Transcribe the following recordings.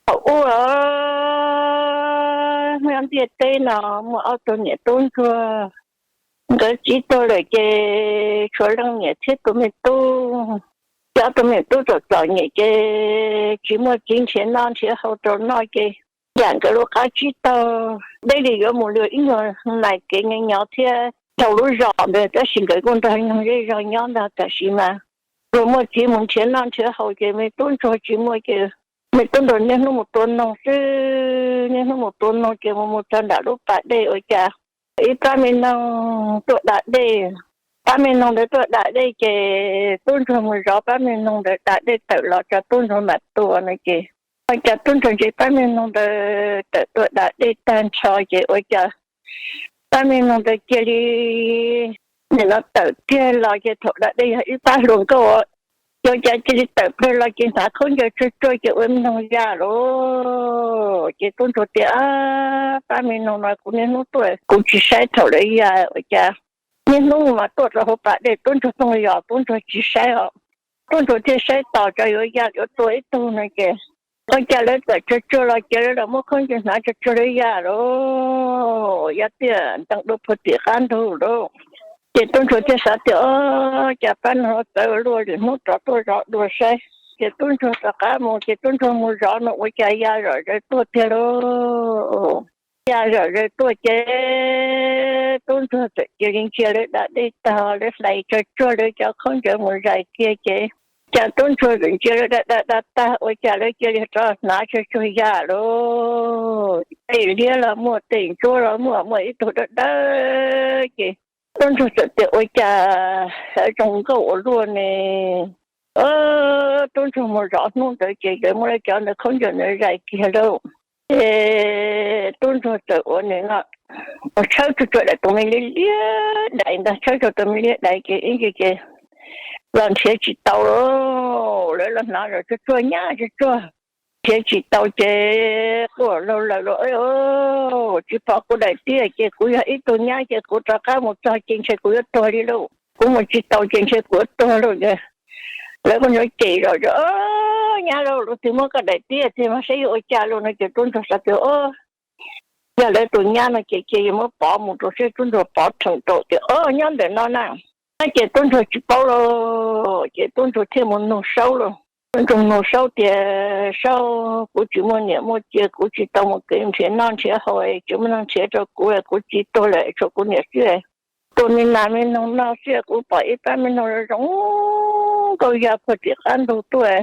Thaum ub, nyob ntiaj teb no muaj ob tug niam tub ntsuag, nkawd txiv tuag lawm ces tshuav leej niam thiab tus me tub. Ces ob tug me tub txom txom nyem ces tsis muaj txiv nrhiav noj nrhiav haus rau noj ces yam nkawd lub qab tsib taug deb li yuav mus li ib nyuag nais kev nyob nyob thiab dhau lub zos ntawd, tab sis nkawd kuj nrog nyoog zej zog nyob ntag. Tab sis mas luag muaj txiv mus nrhiav noj nrhiav haus ces me tub ntsuag tsis muaj ces me tub ntsuag niaj hnub mus tua noog xwb, niaj hnub mus tua noog ces mus mus txog nram lub pas dej ua cas ib pab me noog tuaj da dej. Pab me noog ntawd tuaj da dej ces tub ntsuag mus zov pab me noog ntawd da dej tawm los tso tub ntsuag mam tua no ces ua cas tub ntsuag ntsia pab me noog ntawd tawm tuaj da dej tag nrho ces ua cas pab me noog ntawd cia li nim no tawm tiag los ces thaum da dej yog ib pab hluas nkauj, ces ua cas cia li tawm plawg los ces hnav khaub ncaws tsuag tsuag ces ua noog ya lawm. Ces tub ntsuag tias, pab me noog no kuv niaj hnub tuaj kuv tsis saib thaum lawv ya ua cas niaj hnub mas tuaj rau hauv pas dej tub ntsuag toog yos tub ntsuag tsis saib os. Tub ntsuag thiaj saib tos tso yuav ya yuav tua ib tug no ces ua cas lawv tawm tsuag tsuag los ces lawv los muab khaub ncaws hnav tsuag tsuag lawv ya lawm. Ya tiaj ntees dua puag tim qab ntug lawm. Ces tub ntsuag thiaj xav tias, o, cas pab no txawv luaj, lwm hnub rov tuaj zov dua saib. Ces tub ntsuag rov qab mus ces tub ntsuag mus zov no ua cas ya zom zaws tuaj tiag lauj. Ya zom zaws tuaj ces tub ntsuag txawm cia li ntsia lawv da dej tag lawv hlais tsuag tsuag lawv cov khaub ncaws mus zais kiag ces cas tub ntsuag txawm ntsia lawv da da da tag ua cas lawv cia li rov hnav tsuag tsuag ya lawm. Tej liab los muaj tej ntsuab los muaj, muaj ib tug dawb dawb ces tub ntsuag txawm tias ua cas zoo nkauj ua luaj ne. Tub ntsuag mus zov hnub ntawd ces lawv muab lawv cov ntawd khaub ncaws ntawd zais kiag lauj. Ces tub ntsuag txawm ua nim no mus tshawb tsuag tsuag daim tus me liab liab dais ntag, tshawb tsuag tus me liab dais ces ib ntsis ces los nrhiav tsis tau lauj. Lawv los hnav zom tsuag tsuag nyab tsuag tsuag nrhiav tsis tau ces quaj laug lawm lauj, tsis pom kuv daim tiab ces kuv yog ib tug nyab ces kuv rov qab mus txog ces ntshe kuv yuav tuag li lauj, kuv mus tsis tau ces ntshe kuv yuav tuag lauj. Lawv kuj yuav cem zom zaws, nyab lauj, leej twg muab koj daim tiab tiag mas saib yuav ua cas lauj no ces tub ntsuag xav tias yog lawv tus nyab no ces cia yuav muab pov mus rau seb, tub ntsuag pov rheem rau tias o nyob ntawm no na. Ces tub ntsuag tsis paub lauj, ces tub ntsuag thiaj mus nug saub lauj. Tub ntsuag nug saub tias saub, kuv tsis muaj niam muaj txiv, kuv tsis tau mus kev nrhiav noj nrhiav haus, tsis muaj neeg nrhiav rau kuv, kuv txiv tuag lawm tshuav kuv niam xwb. Tus me nas me noog no xwb, kuv pom ib pab me noog zoo nkauj ya puag tim qab ntug tuaj.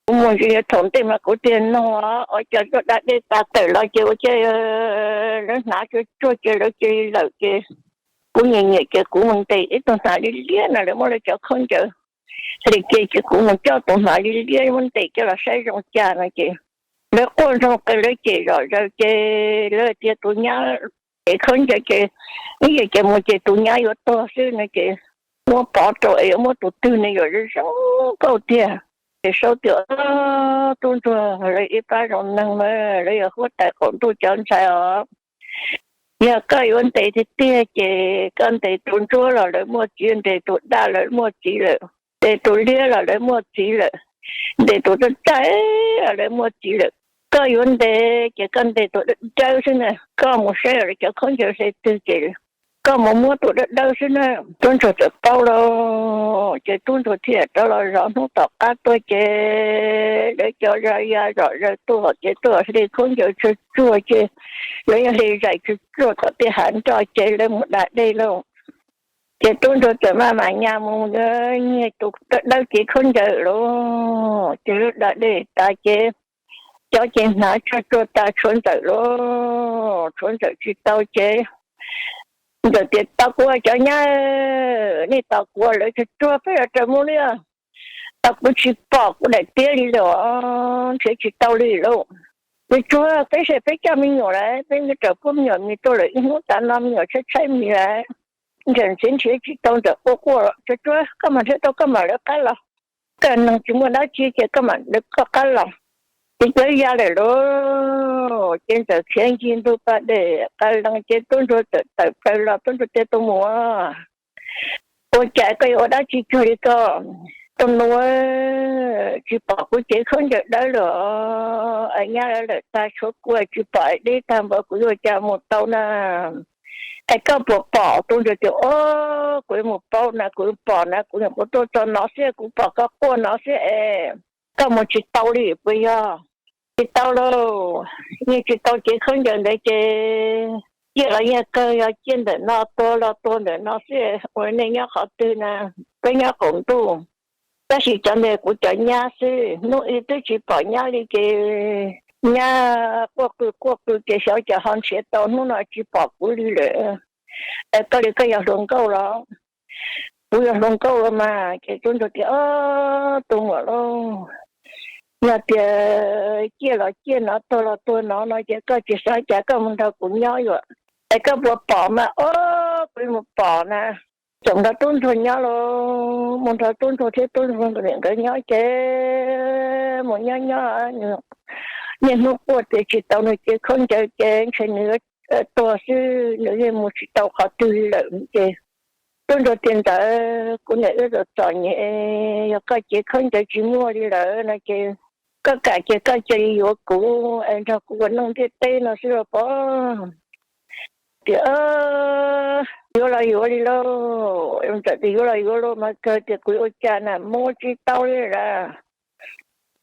Kuv mus ntsia thaum ntej mas kuv tias noog os, ua cas tuaj da dej tas tawm los ces ua cas lawv hnav tsuag tsuag ces lawv cia li lawm ces kuv nyiam nyiam ces kuv mus ntes ib tug hnav liab liab no, lawv muab lawv cov khaub ncaws hliv kiag ces kuv mus coj tus hnav liab liab muab ntes coj los saib zoo cas no ces lawv quaj ntsoog qw lawv cem zom zaws ces lawv tias tus nyab es khaub ncaws ces ib yam ces mus ces tus nyab yuav tuag xwb no ces muab pov rau es yuav muab tus twg ne, yuav zoo zoo nkauj tiag. Ces saub tias tub ntsuag lawv ib pab zoo neeg na, lawv yog huab tais qaum ntuj cov ntxhais os. Yog koj yuav ntes tiag tiag ces koj ntes tus ntsuab los lawv muaj txiv, ntes tus daj lawv muaj txiv lawm, ntes tus liab los lawv muaj txiv lawm, ntes tus txaij txaij los lawv muaj txiv lawm. Koj yuav ntes ces koj ntes tus dawb dawb xwb na, koj mus saib lawv cov khaub ncaws hle twg ces koj mus muab tus dawb dawb xwb na. Tub ntsuag txawm paub lauj, ces tub ntsuag thiaj rov los zov hnub tom qab tuaj ces lawv cov ya zom zaws tuaj ces tuaj hle khaub ncaws tsuag tsuag ces lawv yeej hle zais tsuag tsuag tom tej hav nroj ces lawv mus da dej lauj. Ces tub ntsuag txawm maj mam nyas mus nyiag tus dawb dawb cev khaub ncaws lauj. Ces lawv da dej tas ces cov ces hnav tsuag tsuag tas tshuav ntxawm lauj, tshuav ntxawm tsis tau ces ntxawm tias tos kuv cov nyab, nej tos kuv, lawv tsuag tsuag peb los raws mus li os. Tos kuv tsis pom kuv daim tiab li lawm, nrhiav tsis tau li lauj. Tsuag tsuag peb saib peb coj me nyuam lawm, peb raws puab me nyuam mis tuaj lawm ib hnub tas no me nyuam tshaib tshaib mis lawm. Ntxawm ntxhiav nrhiav tsis tau ntxawm quaj quaj, tsuag tsuag koj mam nrhiav tau koj mam lawv qab los. Koj neeg tsis muaj dab tsi ces koj mam lawv koj qab los. Ces cov ya lawm lauj, ces ntxawm khiav ncig ntug pas dej qas lees ces tub ntsuag txawm tawm plaws los, tub ntsuag tias tus muam, ua cas koj yuav ua dab tsi cuag li koj? Tus nus, tsis pom kuv cev khaub ncaws dawb lawm, es nyab lawm tag tshuav kuv tsis pom es deb tag npaum kuv yuav ua cas mus tau na. Es koj puas pom? Tub ntsuag tias, Au, kuv yuav mus paub na, kuv yuav pom na, kuv nyuam qhuav tuaj txog no xwb, kuv pom koj quaj no xwb es koj mus tsis tau li puas yog? Tsis tau lauj, yeej tsis tau cev khaub ncaws ntawd ces ciaj los yeej kawg, yog ciaj ntawm no tuag los tuag ntawm no xwb, ua nej nyob qhov twg na? Peb nyob qaum ntuj. Tab sis cov ntawd kuv cov nyab xwb, hnub ib twb tsis pom nyab li ces nyab quaj qw quaj qw ces xyov cas ho nrhiav tau, hnub no tsis pom kuv li lawm. Es koj li koj yog hluas nkauj los? Kuv yog hluas nkauj los mas. Ces tub ntsuag tias, Au, tus muam lauj, yog tias ciaj los ciaj no, tuag los tuag no no ces koj tsis xav cas koj mus nrog kuv nyob yuam. Es koj puas pom mas? Au, kuv mus pom na. Txawm nrog tub ntsuag nyob lauj, mus nrog tub ntsuag thiab tub ntsuag nkawd niam nkawd nyob ces mus nyob nyob, niaj hnub quaj tias tsis tau nws cev khaub ncaws ces ntshe nws yuav tuag xwb, nws yeej mus tsis tau qhov twg li lawm ces tub ntsuag tias, Ntxawm, kuv niam wb txom txom nyem, yog koj cev khaub ncaws tsis muaj li lawm no ces koj kam ces koj cia li yuav kuv es nrog kuv ua neej ntiaj teb no xwb los pom. Tias, Yuav los yuav li lauj. Ntxawm tias, Yuav los yuav lauj mas kawg, tias kuv ua cas na, mus tsis tau li lawm.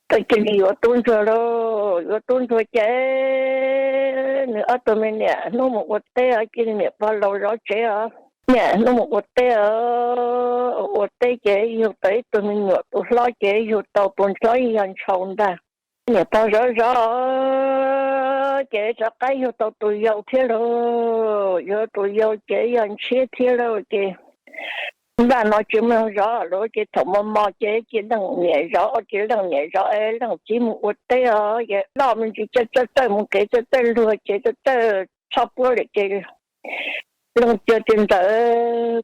Koj cia li yuav tub ntsuag lauj. Yuav tub ntsuag ces nws ob tug me niam hnub mus ua teb os, cia li niam pog laus zov tsev os. Niam hnub mus ua teb os, ua teb ces yug tau ib tug me nyuam, tus hlob ces yug tau tus ntxhais yog ntshau ntag. Niam pog zov zov ces rov qab yug tau tus yau thiab lauj. Yug tus yau ces yog ntshiab thiab lauj ces npaj no tsis muaj zov lawm ces thaum mos mos ces cia leej niam zov, cia leej niam zov es leej txiv mus ua teb os, ces loj me ntsis txawj txawj mus kev, txawj txawj luag ces txawj txawj txhob puab lawm ces leej txiv tias, Ntxawm,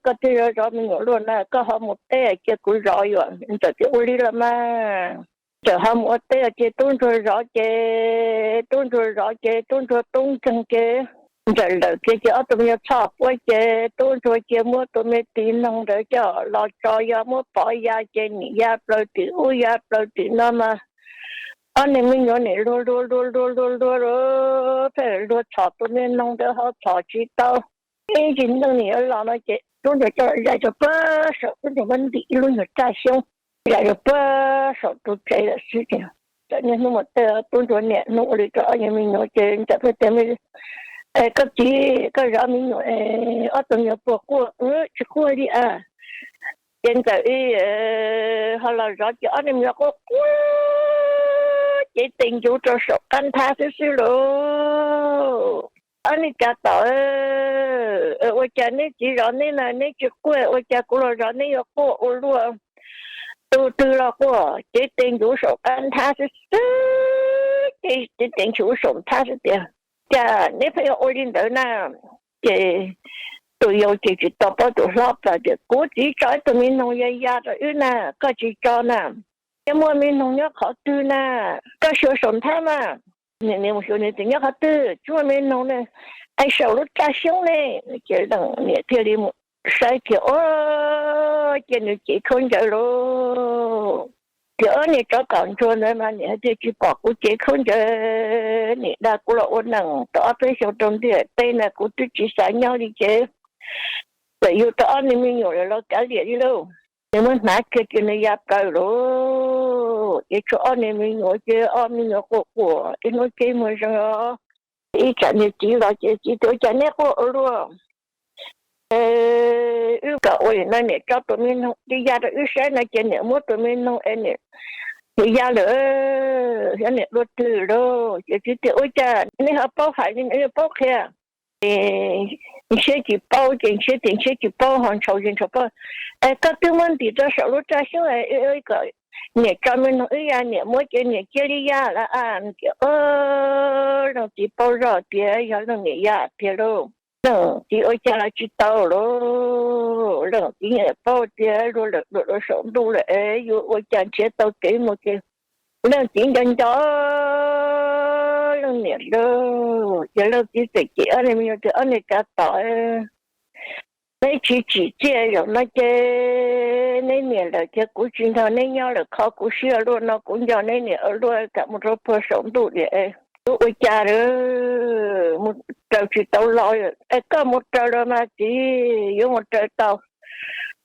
koj twb zov zov me nyuam luaj na, koj ho mus teb cia kuv zov yuam. Ntxawm tias, Ua li los mas. Ntxawm ho mus ua teb ces tub ntsuag zov ces tub ntsuag zov ces tub ntsuag tub nkeeg ces Ntxawm lawm kiag ces ob tug me nyuam txhob puab ces tub ntsuag cia muab tus me tis noog ntawd coj los tso, yog muab pov ya ces nim ya plaws tim ub ya plaws tim no mas ob niag me nyuam nim luag luag luag luag luag luag luag, pheej luag txhom tus me noog ntawd ho txhom tsis tau. Ib ntsis neej nim yuav los no ces tub ntsuag coj zais rau puag saum, tub ntsuag muab ntim ib lub nyuag raj xyoob zais rau puag saum tus tsev lawm xwb ces txawm niaj hnub mus tej tub ntsuag niam hnub ua li rau ob niag me nyuam ces Ntxawm pheej tias, Koj txiv, koj zov me nyuam ob tug me nyuam puas quaj? Tsis quaj li a. Ces Ntxawm ho los zov ces ob niag me nyuam quaj quaj cev tes ncuv rau saum qab nthab xwb xwb lauj. Ob niag kav tom, ua cas neb txiv zov neb na neb tsis quaj, ua cas kuv los zov neb yuav quaj ua luaj? Tus twg los quaj cev tes ncuv saum qab nthab xwb xwb, ces cev tes ncuv saum nthab xwb tias, Cas neb pheej yuav ua li ntawd na? Ces tus yau ces tsis tau paub tus hlob plas tias, Kuv txiv tso ib tug me noog ya ya rau wb na, koj tsis tso na. Neb muaj me noog nyob qhov twg na? Koj xyuas saum nthab mas. Nws mus xyuas nws tias, Nyob qhov twg tsis muaj me noog ne, es saum lub raj xyoob ne. Ces leej niam thiaj li mus saib kiag, ua cas nws cev khaub ncaws lauj. Ces ob niag tsov tom ntsuag ntawd mas niam hais tias, Tsis pom kuv cev khaub ncaws, niam dag kuv los ua neej tau ob peb xyoos rau ntiaj teb na kuv twb tsis xav nyob li ces txawm yug tau ob niag me nyuam lawm los kav liam li lauj. Nws muab hnav kiag ces nws ya plaws lauj. Ces tshuav ob niag me nyuam ces ob me nyuam quaj quaj ib hnub ces muag zeeg os. Ib tsam niag txiv los ces txiv tias, Ua cas neb quaj ua luaj? Wb kom ua li no, niam tso tus me noog ya rau wb saib no ces niam muab tus me noog es niam ya lawm, xyov niam dua twg lauj. Ces txiv tias, Ua cas neb ho paub hais li, neb paub qhia? Ces ntshiab tsis paub, ces ntshiab tias ntshiab tsis paub ho ntshaus zis ntshaus paub. Es koj twb muab ntim rau saum lub raj xyoob, kom niam tso me noog wb ya, niam muab ces niam cia li ya lawm a. Ces leej txiv paub zoj tias yog leej niam ya tiag lauj. Leej txiv ua cas los tsis tau lauj. Leej txiv yeej paub tias luag lawm dua rau saum ntuj lawm es yuav ua cas nrhiav tau kev mus ces leej txiv nco nco leej niam lauj. Ces leej txiv txawm cem ob niag me nyuam tias, Ob niag kav tom, Neb tsis tsim txiaj zaum no ces neb niam lawm ces kuv tsis nrog neb nyob lawm, kho kuv siab luaj no, kuv nco neb niam ua luaj kam mus rau puag saum ntuj diam. Kuv ua cas mus raws tsis tau los, es koj mus raws los mas txiv, yuav mus raws tau.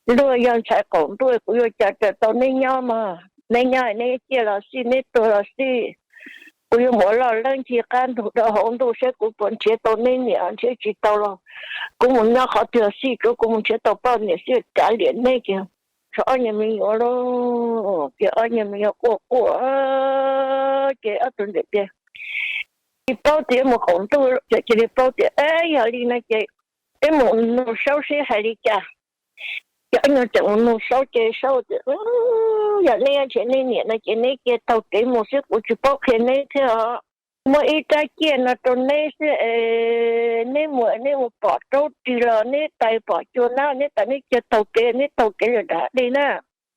Luag yog ntxhais qaum ntuj, kuv yuav cas raws tau neb nyob mog. Neb nyob neb ciaj los xij, neb tuag los xij. Kuv yuav mus ua loj leeb ncig qab ntug rau hauv ntuj saib kuv puas nrhiav tau neb niam, nrhiav tsis tau los kuv mus nyob qhov twg xij, tsuav kuv mus nrhiav tau poj niam xwb, kav liam neb kiag. Txog ob niag me nyuam lauj, ces ob niag me nyuam quaj quaj, ces ob tug ntxawm tias, tsis paub tias mus qaum ntuj, ces cia li paub tias, yog li no ces peb mus nug Saub seb hais li cas. Ces ob niag txawm mus nug Saub ces Saub tias, yog neb nrhiav neb niam no ces neb cia taug kev mus xwb, kuv tsis paub qhia neb thiab os. Muaj ib rab ciaj no rau neb xwb es neb mus, neb mus pom raub ris los neb tais, pom cua nab neb tais, neb cia taug kev, neb taug kev lawm nram dej na.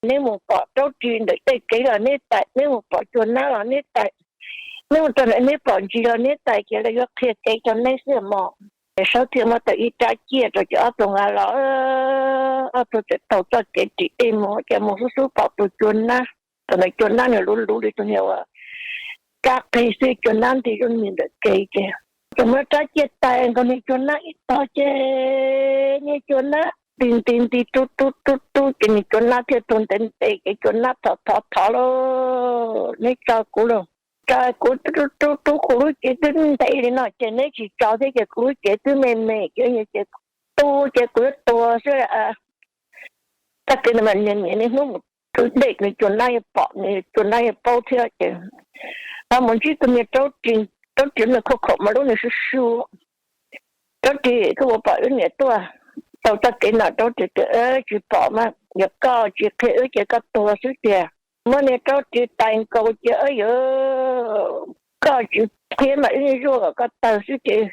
Neb mus pom raub ris ntawm tej kev los neb tais, neb mus pom cua nab los neb tais, neb mus txog ntawm neb pom ntsis los neb tais, ces lawv yuav qhia kev rau neb xwb mog. Ces Saub thiaj muab tau ib rab ciaj rau ces ob tug nqa los, ob tug txawm taug txoj kev ris dej mus, ces mus xub xub pom tus cua nab. Thaum ntawd cua nab nws luv luv li tus niag uas kab qig xwb, cua nab nti zuj zus ntawm kev ces, ces muab rab ciaj tais nkaus niag cua nab ib tog ces niag cua nab nti nti nti rub rub rub rub ces niag cua nab thiaj tuag ntev ntev ces cua nab thov thov thov lauj, neb tso kuv lauj, tso kuv, rub rub rub rub kuv lub cev twb ntev li no ces neb tsis tso thiab ces kuv lub cev twb me me ces, ces tu ces kuv yuav tuag xwb. Txoj kev ntawd mas niag niam niaj hnub mus twb dej, nws cua nab yuav pom, nws cua nab yuav paub thiab ces ho mus ntsib tus niag raub ris, raub ris nws khauj khaum mas lub nws su su. Raub ris, koj puas pom wb niam tuaj? Tau txoj kev no raub ris tias, tsis pom mas yog koj tsis qhia wb ces koj tuag xwb tiag. Muab niag raub ris tais nkaus ces, yuav koj tsis qhia mas wb zuaj kom koj tawg xwb ces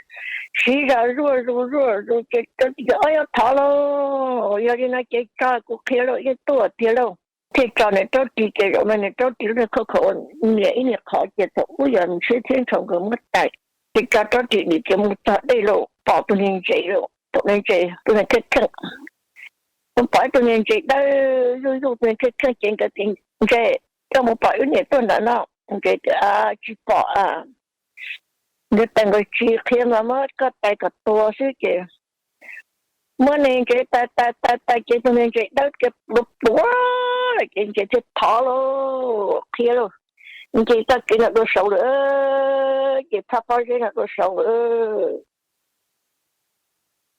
siv zog zuaj zus zuaj zus ces raub ris tias, ob, yuav thov lauj, yog li no ces tso kuv qhia lauj, yeej tuaj tiag lauj. Thiaj tso nws raub ris ces zaum no nws raub ris lub khauj khaum niam ib niag qhov ces thaum ub yog nws siab thiab ntshaus nkawd muab tais. Ces tso raub ris dim ces mus txog dej lauj, pom tus niag ntses lauj, pom niag ntses tus niag kheej kheej, mus pom ib tug niag ntses dawb zuj zus, tus niag kheej kheej ces nkawd tias, ntses, koj mus pom wb niam tuaj ntawm no? Ntses tias, tsis pom. Nkawd tais nkawd tsis qhia mas muab koj tais kom tuag xwb ces muab niag ntses tais tais tais tais ces tus niag ntses dawb kiag pluav pluav lawm ces ntses thiaj thov lauj, qhia lauj. Ntses txoj kev no dua saud lawm, ces phab pob zeb no dua saud lawm.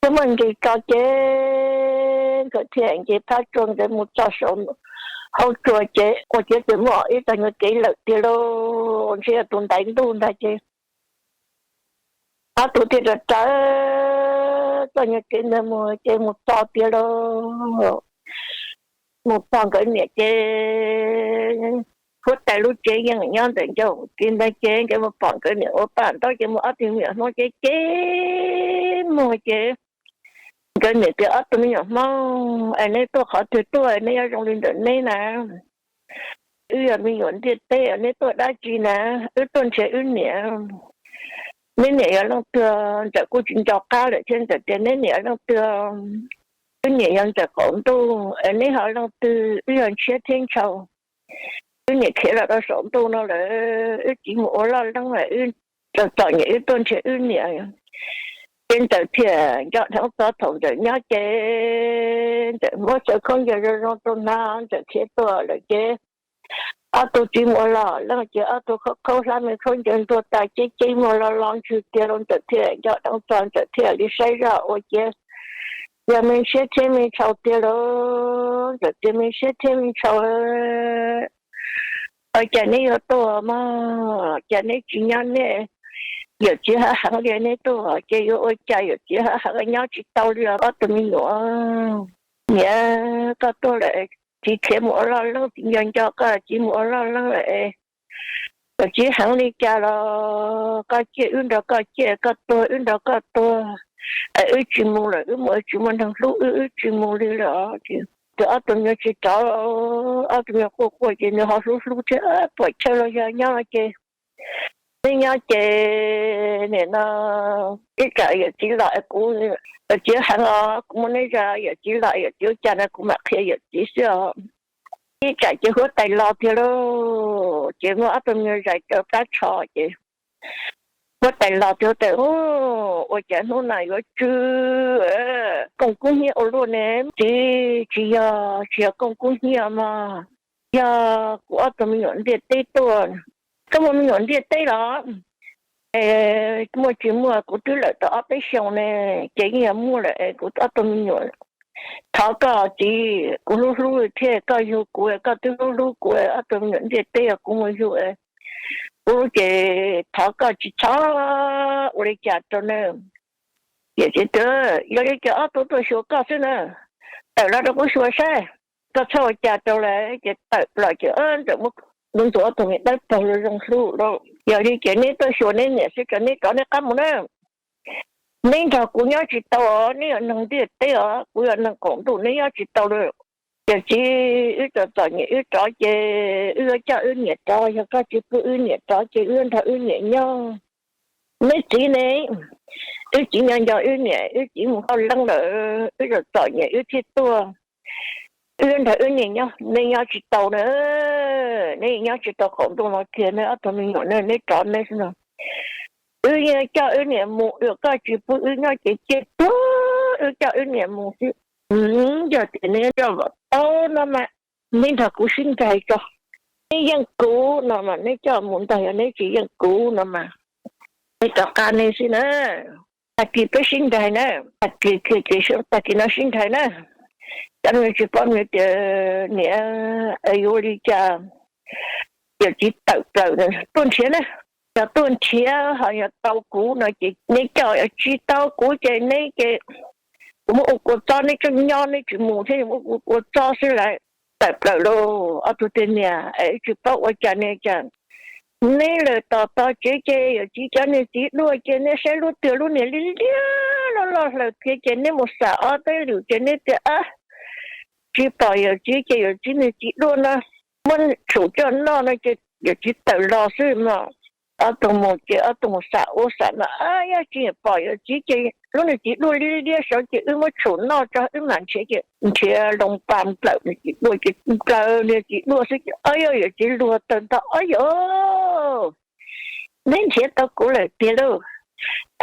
Thiaj muab ntses tso ces nkawd thiaj nce phab tsua nkawd mus txog saum hauv tsua ces ua ciav txawm muaj ib txoj nyuag kev lawm tiag lauj, ntshe yog tus ntaiv ntuj ntag ces ob tug thiaj raws raws txoj nyuag kev ntawd mus ces mus txog tiag lauj. Mus txog nkawd niam ces huab tais lub tsev yeej nyob ntawm ncauj kev ntawd ces nkawd mus pom nkawd niam ua paj ntaub ces muaj ob tug me nyuam hmoob ceb ceb muag ces nkawd niam tias, ob tug me nyuam hmoob, es neb tuaj qhov twg tuaj neb yuav zoo li ntawm neb na? Wb yog me nyuam ntiaj teb, neb tuaj dab tsi na? Wb tuaj nrhiav wb niam. Neb niam yog leej twg? Ntxawm kuj tsis nco qab lawm thiab, Ntxawm tias, neb niam yog leej twg? Wb niam yog Ntxawm qaum ntuj. Es neb ho leej twg? Wb yog Ntshiab thiab Ntshaus. Wb niam khiav los rau saum ntuj no lawm, wb txiv mus ua loj leeb lawm, wb txom txom nyem wb tuaj nrhiav wb niam. Ces Ntxawm thiaj nco dheev txog thaum Ntxawm nyob ces Ntxawm muab xaws khaub ncaws zoo zoo rau hnav, Ntxawm khiav tuaj lawm ces ob tug txiv mus ua loj leeb ces ob tug khaub khaub hlab me khaub ncaws ntuag tas ceb ceb muag los los ntsws tiag lauj. Ntxawm thiaj nco dheev txog, Ntxawm thiaj li saib zoj ua ciav yog me Ntshiab thiab me Ntshaus tiag lauj. Ntxawm tias, me Ntshiab thiab me Ntshaus, ua cas neb yuav tuaj mog? Cas neb tsis nyob, neb yawm txiv hav heev li, neb tuaj ces yuav ua cas yawm txiv hav heev nyob tsis tau li os ob tug me nyuam. Niam, koj tuaj lawm, txiv khiav mus ua loj leeb, txiv nco nco koj, txiv mus ua loj leeb lawm. Yawm txiv heev li cas los koj ciaj wb nrog koj ciaj, koj tuag wb nrog koj tuag. Es wb tsis mus lawm, wb mus tsis muaj neeg hlub wb, wb tsis mus li lawm. Ces ob tug me nyuam tsis rov, ob tug me nyuam quaj quaj ces nws ho hlub hlub thiab, puam chawj los yog nyob ces Neb nyob ces nim no ib tsam yawm txiv los es kuv, yawm txiv heev os, kuv muab neb zam, yawm txiv los yawm txiv ua cas no kuv mam qhia yawm txiv xwb os. Ib tsam ces huab tais los tiag lauj, ces muab ob tug me nyuam zais rau plab tsho ces huab tais los tiag tias, ua cas hnub no yuav tsw kooj kub hnyiab ua luaj ne? Txiv, tsis yog, tsis yog kooj kub hnyiab mog, yog kuv ob tug me nyuam ntiaj teb tuaj. Koj muaj me nyuam ntiaj teb los? Muaj tsis muaj kuv twb lawm tau ob peb xyoos ne, ces yeej yog muaj lawm es kuv ob tug me nyuam. Thov koj txiv, kuv hlub hlub thiab koj yug kuv, koj twb hlub hlub kuv, ob tug me nyuam ntiaj teb yog kuv mus yug, kuv ces thov koj tsis txhob ua li cas rau na. Yawm txiv tias, yog li ces ob tug tuaj xyuas koj xwb na, tawm los rau kuv xyuas saib, koj txhob ua cas rau lawv. Ces tawm los ces ntawm muab ntxuav tus me dawb paug los zoo hlub lawm. Yog li ces neb tuaj xyuas neb niam xwb, neb rov neb qab mus na. Neb nrog kuv nyob tsis tau os, neb yog neeg ntiaj teb os, kuv yog neeg qaum ntuj, neb nyob tsis tau lawm. Yawm txiv, wb txom txom nyem wb rov ces wb yuav coj wb niam rov, yog koj tsis pub wb niam rov ces wb yuav nrog wb niam nyob. Neb txiv ne, wb txiv nco nco wb niam, wb txiv mus hauj lwm lawm, wb txom txom nyem wb thiaj tuaj. Wb yuav nrog wb niam nyob, neb nyob tsis tau na, neb nyob tsis tau qaum ntuj no kiag, neb ob tug me nyuam ne, neb rov neb xwb no. Wb yeej coj wb niam mus, yog koj tsis pub wb nyob ces cia tuag, wb coj wb niam mus xwb. Yog tias neb coj los tau no mas neb nrog kuv sib nraim tso. Neb yeej kuv no mas neb coj mus ntag, yog neb tsis yeej kuv no mas neb rov qab neb xwb na. Tag kis peb sib nraim na, tag kis, tag kis no sib nraim na. Cov no tsis paub tias niam yuav ua li cas. Yawm txiv tawm plaws tuaj nrhiav na, yog tuaj nrhiav ho yog tau kuv no ces neb coj, tsis tau kuv ces neb ces kuv muab ua kua txob, neb tseem nyob neb tsis mus thiab, muab ua kua txob xwb lawm. Tawm plaws lauj, ob tug tiag niam es tsis paub ua cas ne cas. Neb lawm tos tos tsev ces yawm txiv cov niag txiv duaj ces neb saib lub twg lub niag liab liab loj loj hlaws kiag ces neb mus xam ob peb lwm ces neb tias, tsis pom yawm txiv ces yawm txiv niag txiv duaj no muab tshum coj noj no ces yawm txiv tawm los xwb mas. Ob tug mus ces ob tug mus xam ub xam no, yog tsis pom yawm txiv ces lub niag txiv duaj liab liab saud ces wb muab tshum noj tso wb mam nrhiav ces nrhiav loo pa nplawm niag txiv duaj ces nplawm niag txiv duaj xwb ces, o yog yawm txiv luag tawg ntho, o yog neb nrhiav tau kuv lawm tiag lauj,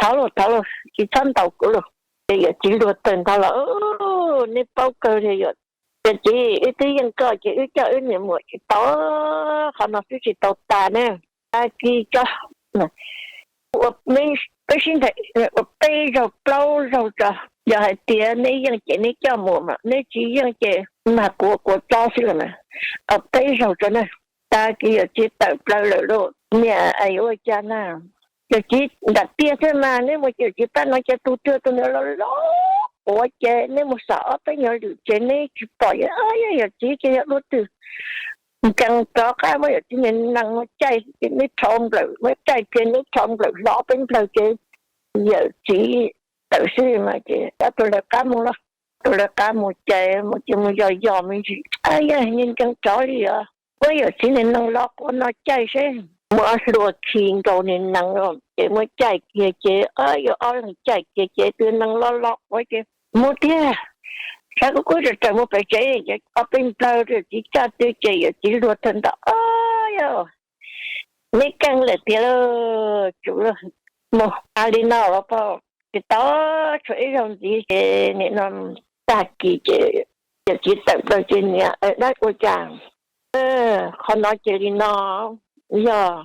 thov lauj thov lauj tsis txhob ntaus kuv lauj. Ces yawm txiv luag tawg ntho los, neb paub kawg li yawm txiv, wb twb yeej koj ces wb coj wb niam mus tsis tau, qhov no twb tsis tau tas ne. Tag kis tso, ua peb sib nraim ua peb zaug plaub zaug tso, yog hais tias neb yeej ces neb coj mus mas, neb tsis yeej ces mag kuv ua kua txob xwb los mas. Ua peb zaug tso na. Tag kis yawm txiv tawm plaws lawm lauj, niam es yuav ua cas na. Yawm txiv nram tiaj xwb mas neb mus ces yawm txiv pab no ces tus twg tus niag loj loj quav ces neb mus xam ob peb nyuag lwm ces neb tsis pom yawm txiv ces yog lub twg. Nkees rov qab muab yawm txiv niag nees muab caij ces neb rho nplawm, muab caij kiag neb rho nplawm hlo peb nplawg ces yawm txiv tawm xwb mas ces ob tug lawv qab mus los, ob tug lawv qab mus ces mus ces mus yos yos me ntsis, yog nkees rov li os. Muab yawm txiv niag nees los quav no caij seb, muab hlua khi nkaus niag nees ces muab caij kiag ces, yog ob leeg caij kiag ces tus nees los los quav ces mus tiag. Sab kub kub raws raws mus pem tsev ces ob peb nplawg yawm txiv caj twg ces yawm txiv luag tawg ntho, o yog neb keej lawm tiag lauj, tsum lauj. Mus tas li no los pog, tsis tau, tshuav ib zaug ntxiv ces nim no tag kis ces yawm txiv tawm plaws ces niam, dab ua cas, qhov no ces li no, yog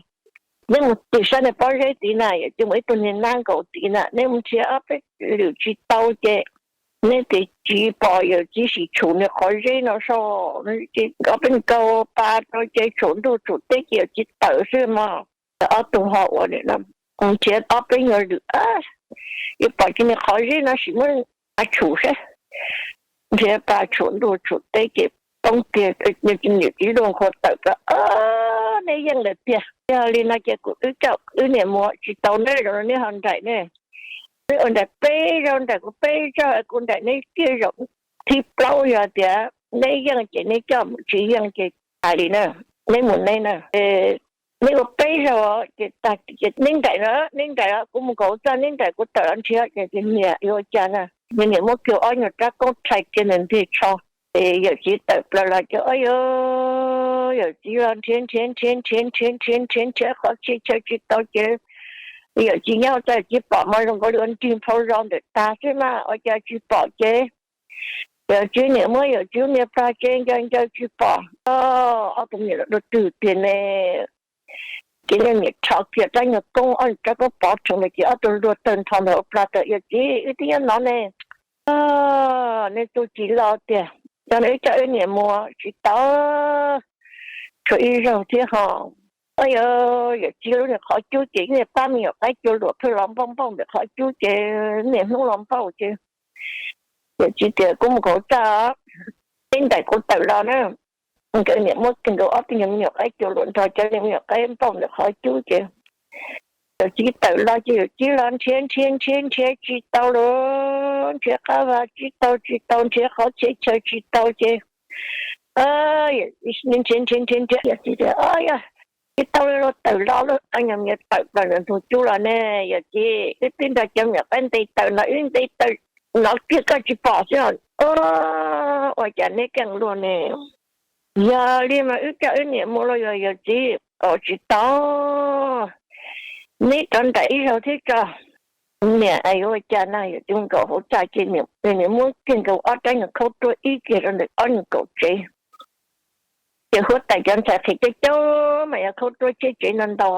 neb mus tim sab niag pob zeb tid na, yawm txiv mus ib tug niag nab nkaus tid na, neb mus nrhiav ob peb lwm tsis tau ces neb tias tsis pom yawm txiv sim tshum niag qhov zeb no so, ob peb nkaus pas rau ces tshum ntuj tshum teb ces yawm txiv tawm xwb mog. Ob tug ho ua nim no nrhiav ob peb nyuag lwm, yuav pom ces niag qhov zeb no sim muab tshum seb. Nrhiav pas tshum ntuj tshum teb ces poob kiag, niam txiv luag nqhuav tawm plaws, neb yeej lawm tiag. Yog li no ces kuv wb coj wb niam mus tsis tau neb zaum no neb ho nraim ne. Neb ua nraim peb zaug, nraim kuv peb zaug, kuv nraim neb kiag zaum thib plaub, yog tias neb yeej ces neb coj mus, tsis yeej ces tas li na, neb mus neb na. Es Neb ua peb zaug ces tag, ces neb nraim no, neb nraim, kuv mus nkaum txaj neb nraim kuv tawm los nrhiav. Ces niam yuav ua cas na, niam muab kiag ob nyuag rab koob rhais kiag ntawm nteg tsho, ces yawm txiv tawm plaws los ces, o yawm txiv los nrhiav nrhiav nrhiav nrhiav nrhiav nrhiav nrhiav nrhiav qhov txhia chaw tsis tau ces yawm txiv nyob txaj txiv pom mas zoo nkaus li ua nrig nphau zos ntawm tag xwb mas ua cas tsis pom ces yawm txiv niam muab yawm txiv niag plag tsev ncaws ncaws tsis pom. Ob tug niam los dua twg tiag ne. Ces niam rho kiag rab nyuag koob, ob rab koob pov rheev ntawd ces ob tug luag tawg nrho ntawm hauv plag tawm, yawm txiv wb twb nyob no ne. Nej txuj ci loj tiag, coj wb coj wb niam mus tsis tau, tshuav ib zaug thiab ho. Yawm txiv lub niag qhov cub ces niag pab me nyuam qaib cua luam pheej los npauj npauj ntawm qhov cub ces niaj hnub los npauj ces yawm txiv tias kuv mus nkaum txaj, neb nraim kuv tawm los na. Nkawd niam muab kiag nkawd ob tug me nyuam qaib cua luam nrog cov niag me nyuam qaib npauj ntawm qhov cub ces yawm txiv tawm los ces yawm txiv los nrhiav nrhiav nrhiav nrhiav tsis tau lawm, nrhiav qab vaj tsis tau tsis tau, nrhiav qhov txhia chaw tsis tau ces nrhiav nrhiav nrhiav nrhiav yawm txiv tias, o yog tsis tau li los tawm los lauj, o yog tawm plaws ntawm ntug cub los ne, yawm txiv wb twb nrog cov me nyuam qaib nte tawm no, wb nte tawm no kiag koj tsis pom xwb os. Ua cas neb keej luag ne. Yog li mas wb coj wb niam mus los yog yawm txiv, tsis tau, neb rov nraim ib zaug thiab tso. Niam yuav ua cas na, yawm txiv nkaum hauv txaj ces niam muab kiag nkawd ob rab nyuag khaub ruab ib kiag rau ntawm ob nyuag kaum tsev. Ces huab tais cov ntxhais qhia coob coob mas yog khaub ruab tseb tsev no ntau,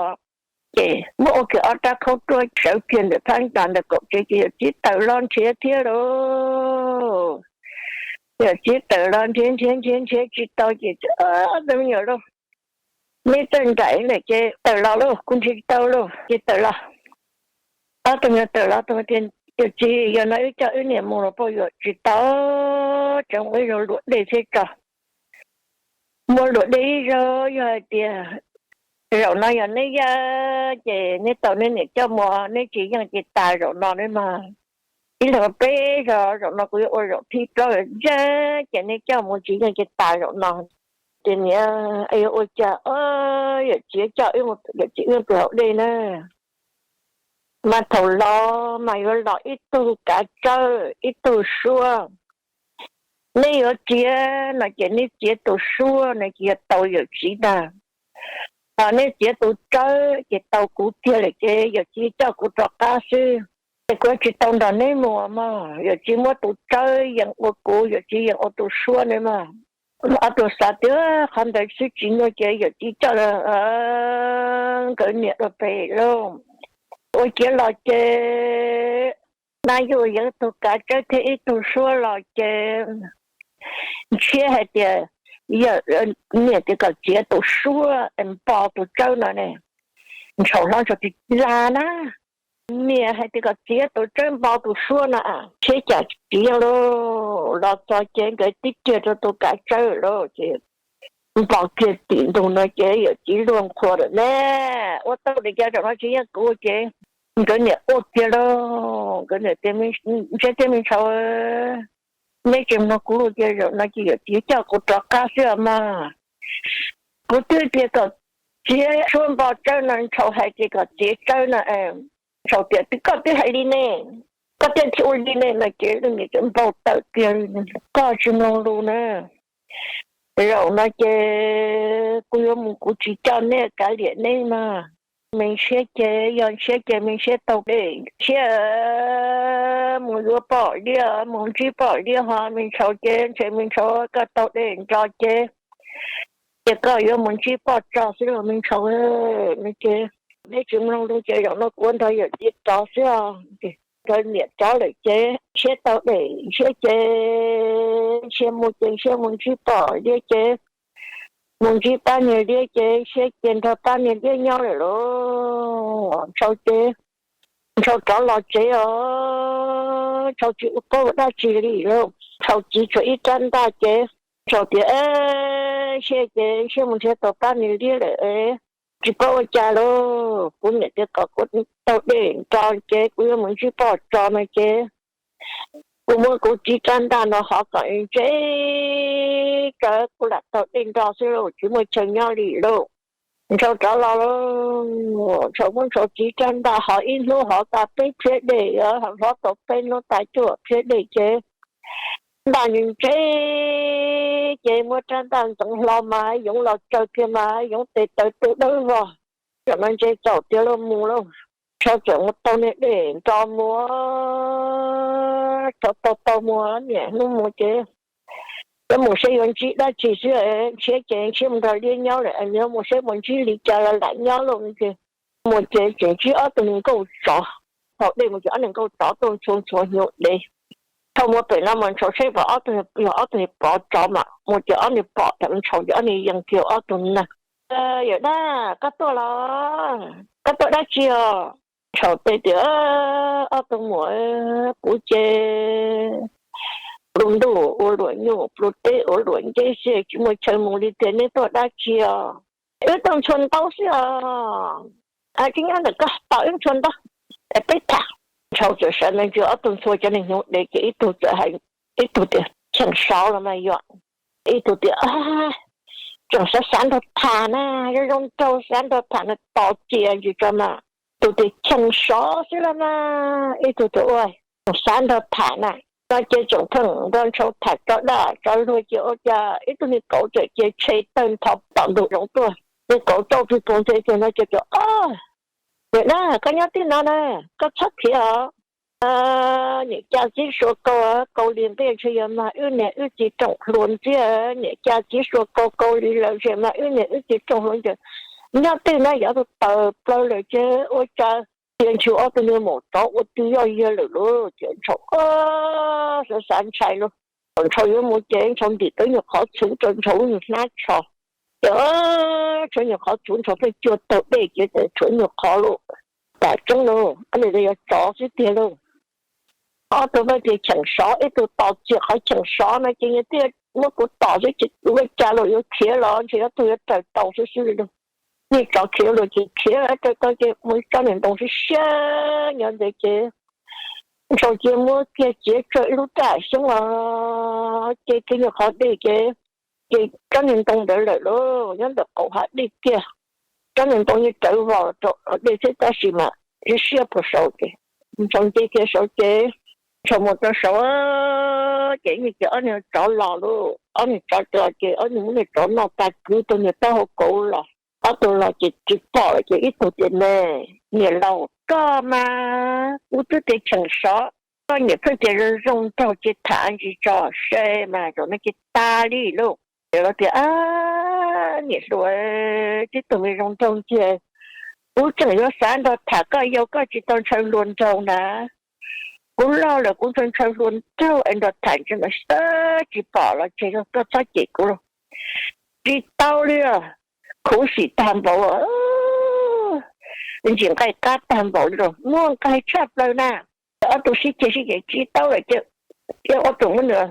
ces muab ua kiag ob rab khaub ruab sawv kiag ntawm phab ntsa ntawm kaum tsev ces yawm txiv tawm los nrhiav thiab lauj. Yawm txiv tawm los nrhiav nrhiav nrhiav nrhiav tsis tau ces, txawm me nyuam lauj, neb txawj nraim lawm ces tawm los lauj, kuv nrhiav tsis tau lauj ces tawm los. Ob tug me tawm los, tus tias, yawm txiv, yog no wb coj wb niam mus los pab yuav tsis tau, tseem ua ib zaug luam dej thiab tso. Muab luam dej ib zaug, yog hais tias zaum no yog neb yeej ces neb tau neb niam coj mus, neb tsis yeej ces tas zaum no neb mas. Ib leeg peb zaug, zaum no kuv yuav ua zaum thib plaub, yeej ces neb coj mus, tsis yeej ces tas zaum no. Ces niam yuav ua cas, yawm txiv coj wb mus, yawm txiv wb mus pw hauv dej na. Mas thaum los mas yuav los ib tug kav tsawb ib tug suab. Neb yuav txiav no ces neb txiav tus suab no ces yog tau yawm txiv ntag. Ho neb txiav tus tsawb ces tau kuv tiag lawm ces yawm txiv coj kuv rov qab xwb. Ces kuv tsis tau nrog neb mus mas, yawm txiv muab tus tsawb yeem ua kuv, yawm txiv yeem ua tus suab ne mas. Ob tug xav tias qhov ntawd xwb tsis nyuaj ces yawm txiv coj nkawd niam rau pem lauj. Ua ciav los ces nab yuj yeej tug kav tsawb thiab ib tug suab los ces ntshiab hais tias, yawm, niam tias kom txiav tus suab es npo tus tsawb no ne, ntshaus hlob ntshaus tig lag na. Niam hais tias kom txiav tus tsawb npo tus suab no, ntshiab cas tsis yeej lauj. Los txog ces nkawd tib riag rau tus kav tsawb lauj ces npo kiag tim ntug no ces yawm txiv luag nqhuav lawm ne. Ua tau li cas zaum no tsis yeej kuv ces nkawd niam ua kiag lauj. Nkawd niam tias, ntshiab thiab me ntshauv, neb tsis mloog kuv lus ces zaum no ces yawm txiv coj kuv rov qab xwb os mas. Kuv twb tias kom txiav suab npo tsawb no, ntshaus hais tias kom txiav tsawb no, ntshaus tias twb koj twb hais li ne, koj thiaj ua li ne no ces leej niam txawm npau taws kiag, koj tsis mloog lus na. Zaum no ces kuv yuav mus kuv tsis coj neb, kav liam neb mas. Me ntshiab ces yog ntshiab ces me ntshiab tau dej, ntshiab mus yuav poj liab, mus ntsib poj liab ho me ntshauv ces ntshe me ntshauv koj tau dej nro ces, ces koj yuav mus ntsib poj tso xwb los me ntshauv. Ces neb tsis mloog lus ces zaum no kuv ua nrog yawm txiv rov xwb os. Nkawd niam rov lawm ces ntshiab tau dej, ntshiab ces ntshiab mus ces ntshiab mus ntsib poj liab ces mus ntsib pab niag liab ces ntshiab ces nrog pab niag liab nyob lawm lauj. Ntshaus ces ntshaus rov los tsev os, ntshaus tsis ua qab ua dab tsi li lauj. Ntshaus txiv tshuav ib rab ntaj ces ntshaus tias, ntshiab ces ntshiab mus nrhiav tau pab niag liab lawm, tsis paub ua cas lauj. Kuv niam tias kom kuv tau dej nro ces kuv yuav mus ntsib poj tso no ces kuv muab kuv txiv rab ntaj no hov kom ntse tso kuv lam tau dej nro xwb lauj, tsis muaj chaw nyob li lauj. Ntshaus rov los, Ntshaus muab Ntshaus txiv rab ntaj hov ib hnub hov tas peb phiab dej, hov tau peb hnub tas cuaj phiab dej ces ntaj ntse ces muab rab ntaj ntxeev hlo mas yoov los tsaws kiag mas yoov tes taw tu dawb vog. Tam no ntse txaus tiag lauj, mus lauj. Ntshaus txawm mus tau niag dej nrov mus, Ntshaus tau tau mus niam hnub mus ces yuav mus saib yuav ntsib dab tsi xwb, ntshiab ces ntshiab mus nrog liab nyob lawm, yuav mus saib mus ntsib li cas los lam nyob lauj. Mus ces tseem ntsib ob tug niag nkauj tsov, thaum dej mus ces ob niag nkauj tsov tuaj ntxhua ntxhua hnyuv dev. Ntshaus mus pem no mas Ntshaus saib pom ob tug yog ob tug niag pov tsov mas mus ces ob niag pom thaum Ntshaus ces ob niag yees kiag ob tug neeg. Yawm dab, koj tuaj los? Koj tuaj dab tsi os? Ntshaus teb tias, Ob tug muam, kuv ces pluj ntuj ua luam nyuj, pluj teb ua luam nceb xwb, tsis muaj chaw mus li tiag, neb tuaj dab tsi os? Wb tuaj ntxhua ntaub xwb os. Tsis nyob ntawm koj, tos wb ntxhua ntaub es peb tham. Ntshaus txawm sawv ntawd ntsia ob tug ntxhua cov niag hnyuv dev ces ib tug txawm hais, ib tug tias, Cheem sov los mas yom. Ib tug tias, Tseem xav xav nrog tham na, zoo zoo nraug xav nrog tham na, tos cia ntsis tso mas. Tus tias, Cheem sov xwb los mas. Ib tug tias, Ua, tseem xav nrog tham na. No ces tseem pheej nrog Ntshaus tham tso daj tso luag ces ua cas ib tug niag kauv txawm cia tshe tawg ntho tom ntug zoov tuaj. Niag kauv txauj pig poog nthe kiag no ces tias, Yawm dab, koj nyob tib no na, koj txhob khiav os. Niam Ca Txiv Sua Kau, Kau Lis nqia ntshe yog mag wb niam wb txiv rooj hluas ntxiag. Niam Ca Txiv Sua Kau, Kau Lis lawm ntshe mag wb niam wb txiv rooj hluas ntxiag. Nyob twg na, yog tus tawm plaws lawm ces ua cas cia ntshe ob tug niag maum tsov ua twg yoj yag lawm lauj. Ces Ntshaus xav xav ntshai lauj. Thaum Ntshaus yuav mus ces Ntshaus ntim tau nyuag qhov txhuv rau Ntshaus lub nyuag hnab tsho. Ces tshuav nyuag qhov txhuv, Ntshaus pheej cua taug dej ces txawm tshuav nyuag qhov lauj. Tam tseeb lauj, ob niag yuav tsov xwb tiag lauj. Ob tug pheej tias cheem sov, ib tug tos txia qhov cheem sov no ces nws thiaj muab kuv tom xwb ces ua cas los yuav khiav los ntshe ob tug yuav raws tau xwb xwb li lauj. Niag tsov khiav los ces khiav raws tau ces mus tsob niag ntoo siab siab nyob ntawd ces Ntshaus cia muab kiag txiav tsawg ib lub raj xyoob os, ces kiag nyuag qhov dej ces, ces tsob niag ntoo ntawd lawm lauj, nyob ntawm qaum hav dej kiag. Tsob niag ntoo yeej rawv vos rau dej thiab tab sis mas siab siab puag saud ces Ntshaus nce kiag saud ces Ntshaus mus rau saud ces yeej ces ob niag tsov los lauj, ob niag tsov los ces ob niag muab niag tsov noj tag kwv tau niag taub hau kauv los. Ob tug los ces tsis pom lawm ces ib tug tias, Ne, niam laus, koj mas kuv twb tias cheem sov, koj niam pheej tias zoo zoo nraug ces tham ntsis tso se mas zaum no ces tas li lauj. Ces los tias, Ab, niam hluas, tib tug me zoo nraug ntxiag, kuv tseem yuav xav nrog tham koj yau koj tsis tau ntshaw hluas nraug na. Kuv loj lawm kuv ntshaw ntshaw hluas nraug es nrog tham ntsis mas tsis pom los tseg, koj txhob cem kuv lauj. Tsis tau li os, khuv xim tag npaum, ntsis nqaij qab tag npaum li lauj, muaj nqaij tshaj plaws na. Ob tug sib ceg sib ceg tsis tau lawm ces ob tug muab nws,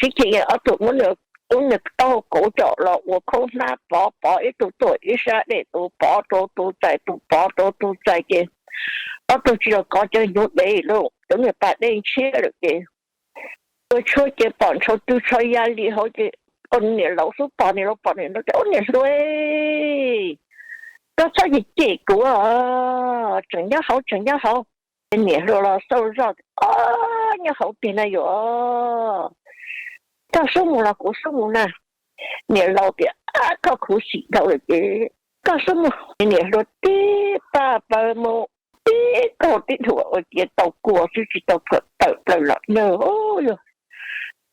sib ceg ob tug muab nws, muab nws taub hau kauv coj los ua khaub hnab pov pov, ib tug tuaj ib sab dej, tus pov rau tus txais, tus pov rau tus txais ces ob tug tsis los kov cov hnyuv dev lauj, cov niag pas dej ntshiab lawm ces ua tshuab ces pom Ntshaus tw tsho ya li hauv ces niam laus xub pom, niam laus pom niam laus tias, Ub, niam hluas, koj txhob cem cem kuv, tseem nyob hauv, tseem nyob hauv. Ces niam hluas los xauj zoj, Ob, nyob hauv tiag na yom, koj xub mus los kuv xub mus na. Niam laus tias, Ab, koj khuv xim dhau lawm ces koj xub mus. Niam hluas tib paj paws mus, tib kaug tib dhuav ua ciav tau kua xwb tsis tau plhuav tawm plaws los na.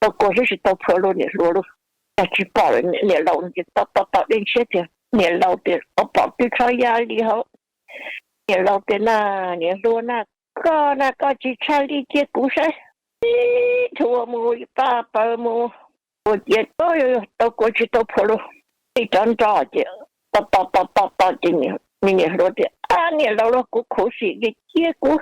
Tau kua xwb tsis tau plhuav lauj, niam hluas lauj. Cas tsis pom lawm, niam laus ces to to to dej ntshiab tiag. Niam laus tias, Ua, pom tw tsho ya li hauv. Niam laus tias, Na, niam hluas na, koj na koj tsis tshaj li cia kuv saib. Tib dhuav mus paj paws mus ua ciav tau kua tsis tau plhuav lauj. Ib cov nroj ces to to to to to ces niam hluas tias, Ab, niam laus lauj, kuv khuv xim ces cia kuv,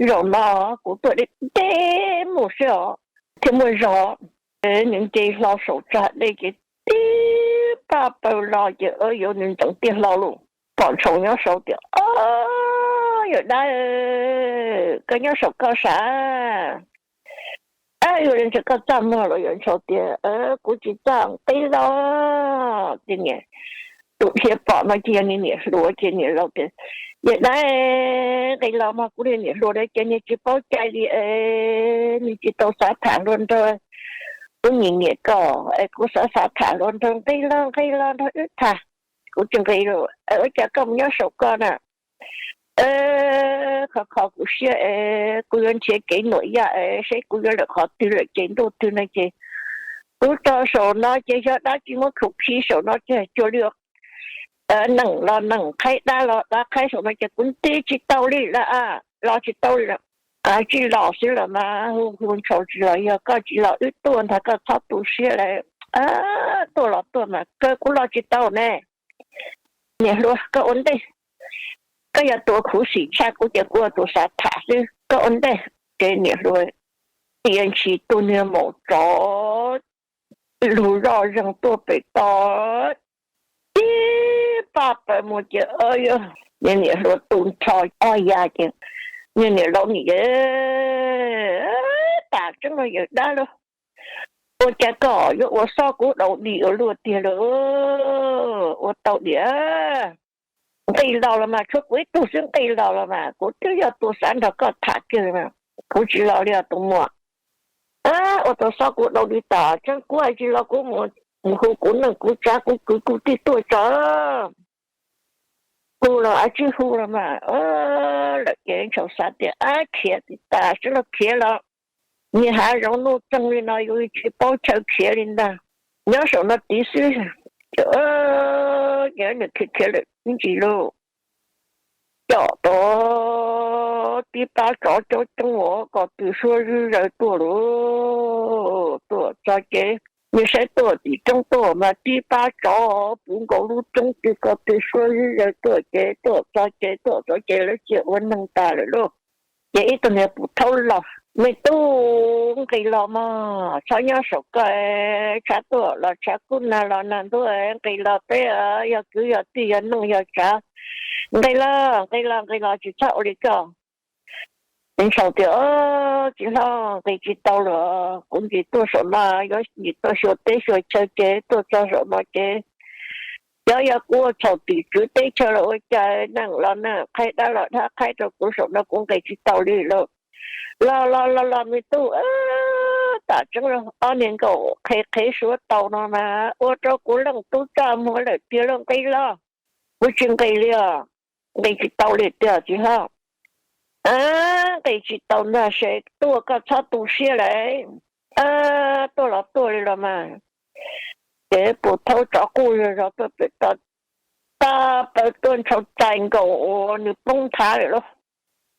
zaum no kuv tuaj deb deb mus xwb os. Thiaj muaj zog, nws nce hlo saum tsag dej ces tib paj paws los ces yuav nws ntxeev tiaj hlo lauj. Pom Ntshaus nyob saud tias, Ob, yawm dab, koj nyob saum koj sav. Ab, yuav li ntshe koj txaj muag los? Yawm Ntshaus tias, Kuv tsis txaj, qib los. Ces niam tus dhia pom no ces yog niag niam hluas ces niam laus tias, Yawm dab, nqis los mog, kuv niag niam hluas na ces niag tsis paub cai li es niag tsis tau xav tham hluas nraug. Kuv nyiam nyiam koj es kuv xav xav tham hluas nraug, nqis los nqis los nrog wb tham. Kuv tsis nqis, ua cas koj mus nyob saum koj na? Khov kho kuv siab es kuv yuav nrhiav kev nuam yaj es seb kuv yuav lawm qhov twg lawm ces ntuj twg no ces kuv tso saum no ces xyov dab tsi muab khum khi saum no ces cuag li nees los nees, qhaib dab los dab qhaib saum no ces kuv nti tsis tau li lawm, los tsis tau li lawm. Tsis los xwb los mas, hu hu ntshaus tsis los, yog koj tsis los wb tuaj ntag, koj txhob tu siab lawm. Tuaj los tuaj mas kawg kuv los tsis tau ne. Niam hluas, koj ua ntej, koj yog tus khuv xim tshaj kuv ces kuv ua tus xav tham xwb, koj ua ntej. Ces niam hluas tia ntshis tus niag maum tsov lug zoj zeeg tuaj pem toj tib paj paws mus ces niag niam hluas tu nrho ob ya ces niag niam laus nim tas tseeb los yawm dab lauj, ua cas koj yuav ua xob kuv daus di ua luaj tiag lauj? Ua tau diam, nqis los los mas, tshuav kuv ib tug xwb, nqis los los mas, kuv twb yog tus xav nrog koj tham kiag, kuv tsis los li os tus muam. Ua tau xob kuv daus di tas tseeb, kuv hais tsis los kuv mus hu kuv neej kuv tsav kuv kwv kuv tij tuaj tso. Hu los ab tsi hu los mas, lawm ces ntshaus xav tias ab khiav tsis tas seb los khiav los, niag hav zoov nuj txeeg li no yus tsis paub chaw khiav li ntag, nyob saum no tid xwb. Ces nws khiav khiav lawm ib ntsis lauj, coj tau tib pab tsov coob coob uas ko tw suab zwb zaws tuaj lauj, tuaj txog ces nws saib tuaj tim roob tuaj mas tib pab tsov puv nkaus lub roob twg ko tw suab zwb zaws tuaj ces tuaj txog ces tuaj txog ces lawv cia ua neeg tas lawm lauj. Ces ib tug niag pum thaub laus, Me tub, nqis los mog, txhob nyob saum koj, tshav tuaj los tshav kub, nag los nag ntuj, nqis los peb yog kwv yog tij yog neej yog tsav, nqis los nqis los nqis los tsis txhob ua li koj. Ntshaus tias, Txiv hlob, nqis tsis tau lawm, kuv nqis tuaj saum no yuav nqis tuaj xyuas teb xyuas chaw ces tuaj txog saum no ces xyov yog kuv ua txhaum tim tswv teb chaws los ua cas, neeg los neeg, qhaib dab los dab qhaib rau kuv saum no kuv nqis tsis tau li lauj. Los los los los me tub, tam tseeb ob niag nkaum qhev qhev suav tau no mas ua rau kuv leej tub txaj muag lawm tiag lauj, nqis los. Kuv tsis nqis li os, nqis tsis tau li tiag txiv hlob. Nqis tsis tau ntag, seb tuaj koj txhob tu siab lawm. Tuaj los tuaj li los mas. Ces pum thaub tsov quj zog zog tuaj pem toj, pab paws tuaj ntshau txais nkaus uas nws poob nthav lawm lauj.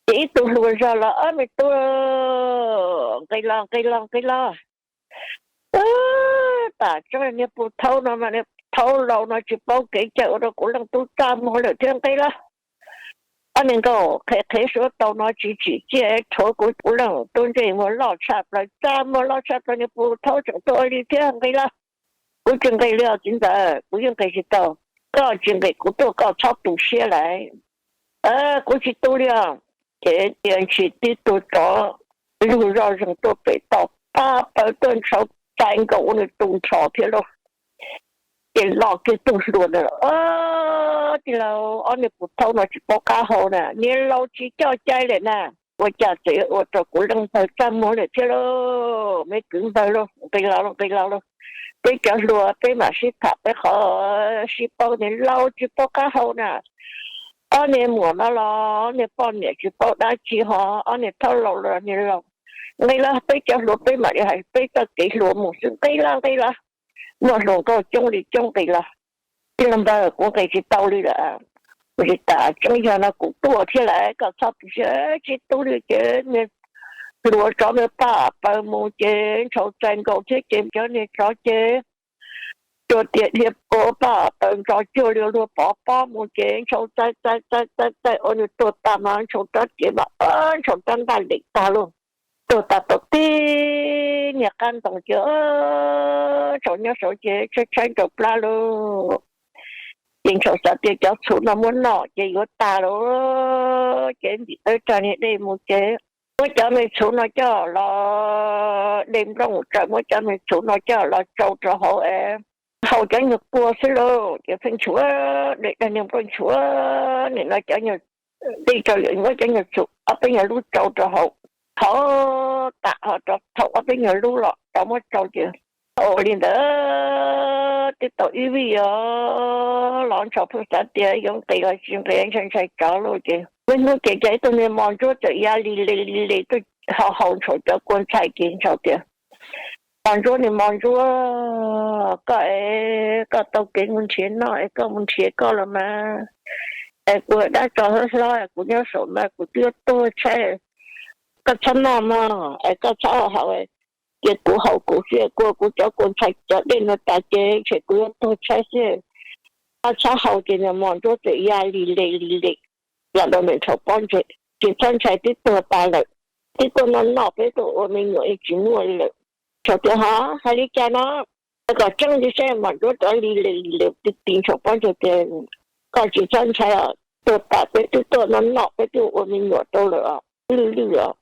Ces ib tug hluas zog los, Ob me tub, nqis los nqis los nqis los. Tam tseeb niag pum thaub no mas niag thaub laus no tsis paub kev cai ua rau kuv leej tub txaj muag lawm thiab, nqis los. Ob niag nkaum qhev qhev suav tau no tsis tsim txiaj rhuav kuv, kuv leej tub ntsej muag loj tshaj plaws, txaj muag loj tshaj plaws, niag pum thaub tseem tuaj ua li thiab, nqis los. Kuv tsis nqis li os txiv ntxawm, kuv yeej nqis tsis tau. Koj tsis nqis kuv tuaj koj txhob tu siab lawm. Kuv tsis tu li os. Ces cia ntshis tib tug tsov lug zoj zeeg tuaj pem toj, pab paws tuaj ntshau txais nkaus ua nws tu nrho thiab lauj. Ces los kiag tug hluas ntawd, Tij laug, ob niag pum thaub no tsis paub qab hau na, niag laus tsis coj cai lawm na. Ua cas txawm yuav ua rau kuv leej npawg txaj muag lawm thiab lauj, me kwv npawg lauj, nqis los lauj, nqis los lauj. Peb cov hluas peb mam sib tham peb qhov sib paub, niag laus tsis paub qab hau na. Ob niag muam no los niag poj niam tsis paub dab tsi ho, ob niag thaub laus los niag laus. Nqis los, peb cov hluas peb mam li hais peb txoj kev hluas mus xwb, nqis los, nqis los. Muaj hluas nkauj coob li coob, nqis los. Tij laug npawg, kuv nqis tsis tau li lawm. Kuv tsis tas tseeb, yog no kuv tuaj thiab lawm, koj txhob tu siab. Tsis tu li ces niag hluas tsov ntawd pab paws mus ces ntshau txais nkaus thiab ces cov niag tsov ces cuag tias dhia ua pab paws ntso cuag li luag pov pob mus ces ntshau txais txais txais txais ua nws tuag tag mas ntshau rab riam mas ntshau rab ntaj lem tag lauj. Tuag tag tau tib niag qab ntoo ces ntshau nyob saud ces tshaib tshaib nraum plab lauj. Ces ntshau xav tias cov txhuv no muab noj ces yuav tag lauj. Ces ntim tawb rag niag dej mus ces muab cov me txhuv no coj los, dej nplooj tsawv, muab cov me txhuv no coj los tsau rau hauv es thaum cov nyuag kua xwb lauj, ces pheej nchuav, daim niag nplooj nchuav nim no cov nyuag, tej rau yawm muab cov nyuag txhuam ob peb nyuag lub tsau rau hauv, thauj tam ho rau thaum ob peb nyuag lub los rov muab tsau ces, ua li ntawd twb tau ib vij os, los ntshaus pheej xav tias yuav nqis los tsis nqis, ntshai ntshai tsov lauj. Ces muaj hnub ces cas ib tug niag mos ntsuab txawm ya li li li li tuaj ho haus ntshaus cov kua ntxhais ces ntshaus tias, Mos ntsuab, niag mos ntsuab, koj es koj tau kev mus nrhiav noj es koj mus nrhiav koj los mas, es kuv dab tsov hlob hlob kuv nyob saum mas kuv twb yuav tuag tshaib, koj txhob noj mog, es koj txhob haus, cia kuv haus kuv xwb, kua kuv cov kua ntxhais cov dej no tas ces tshem kuv yuav tuag tshaib xwb, koj txhob haus. Ces niag mos ntsuab txawm ya li li li li los rau ntawm ntshaus pob ntseg, Tsis txhob ntshai, twb tuag tas lawm, twb tuaj noj noj peb tuaj ua me nyuam yeej tsis muaj li lawm. Ntshaus tias, Ho, hais li cas no? Kom tseeb ntsis seb. Mos ntsuab rov li li li li ti ti ntshaus pob ntseg tias, Koj tsis txhob ntshai os, tuag tas peb twb tuaj noj noj peb twb ua me nyuam rau lawm os, lwj lwj os.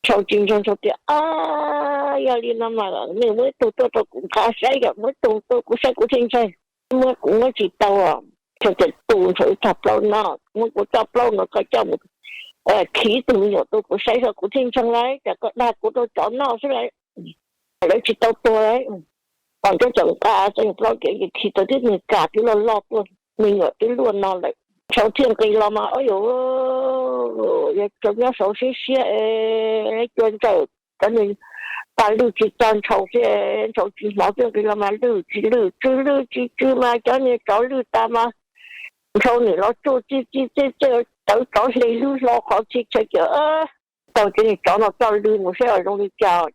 Ntshaus tsis ntseeg, ntshaus tias, Ab, yog li no mas nej muab ib tug tuaj rau kuv nqa saib, yog muab ib tug tuaj kuv saib kuv thiaj ntshai, muab kuv muab tsis tau. Ntshaus tias, Tus ntshaus ib txog plaub no, muab kuv txoj plaub no koj coj mus khi tus me nyuam rau kuv saib saib kuv thiaj ntseeg lauj, cas koj dag kuv rau tsov noj xwb lauj, lawv tsis tau tuag lauj. Mos ntsuab txawm nqa txoj plaub kev ces khi tau tib niag kas twb loj loj tuaj, me nyuam twb luaj no lawm. Ntshaus thiaj nqis los mas, Ub, yuav tsum nyob saud siab siab es cua ntsawm cov niag pas lwj tsis txog ntshaus xwb, ntshaus tsis hnov xwb, nqis los mas lwj tsis lwj, tsw lwj tsis tsw mas cov niag tsov lwj tas mas ntshaus nim los tsuj txij txij txej txej, tawv tsov hle hlwb hlo qhov txhia chaw ces, Tau cov niag tsov no txoj lw mus saib zoo li cas.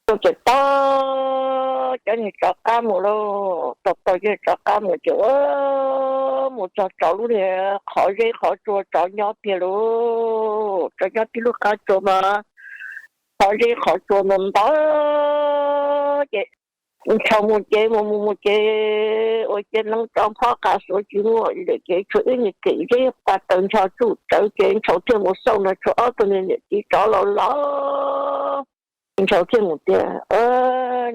Ces tau txawm taug cov niag tsov qab mus lauj, taug taug cov niag tsov qab mus ces mus txog tsov lub niag qhov zeb qhov tsua, tsov nyob tiag lauj, tsov nyob tib lub qab tsua mas qhov zeb qhov tsua ntau ntau. Ces ntshaus mus ces mus mus mus ces ua ciav neeb tsov phob qas xuav tsis muaj li lawm ces tshuav ib niag kev zeb pas taws ncho tsuj tsawv ces ntshaus thiaj mus xauj no tshuav ob tug niag niam txiv tsov laus laus. Ntshaus thiaj mus tias,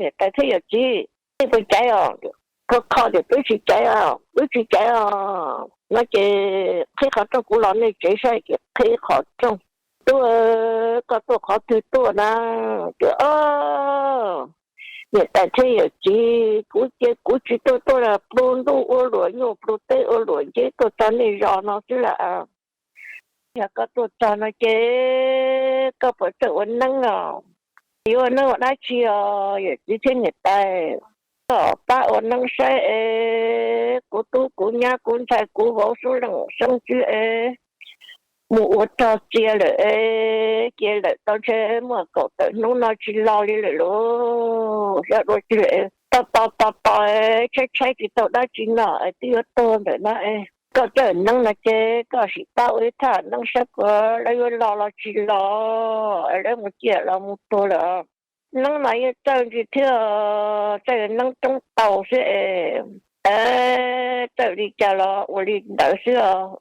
Niam tais thiab yawm txiv, nej puas caiv os? Kho kho tias, Wb tsis caiv os, wb tsis caiv os. No ces qhib qhov rooj kuv los nej tsev saib. Ces qhib qhov rooj, Tub, koj tuaj qhov twg tuaj na? Tias, Niam tais thiab yawm txiv, kuv ces kuv tsis tuaj, tuaj plu ntuj ua luam nyuj plu teb ua luam nceb tuaj txog nej zos no xwb lauj. Yog koj tuaj txog no ces koj puas txawj ua neeb os? Yuav ua neeb ua dab tsi os yawm txiv thiab niam tais? Koj pab ua neeb saib es kuv tub kuv nyab kuv ntxhais kuv vauv xub leej xeeb tswb es mus ua rog txia lawm es cia lawm tau ntshe muaj kaum tawm hnub no tsis los li lawm lauj. Xyov dua tsi lawm, tos tos tos tos tshaib tshaib tsis tau dab tsi noj es twb yuav tuag ntawm no es koj txawj neeb no ces koj sim pab ua ib thaj neeb saib puas lawv yuav los los tsis los es lawv mus ciaj los mus tuag lawm. Neeb mas yeej txawj ntsis thiab, txawj neeb roob tau xwb es, txawj li cas los ua li ntawd xwb os.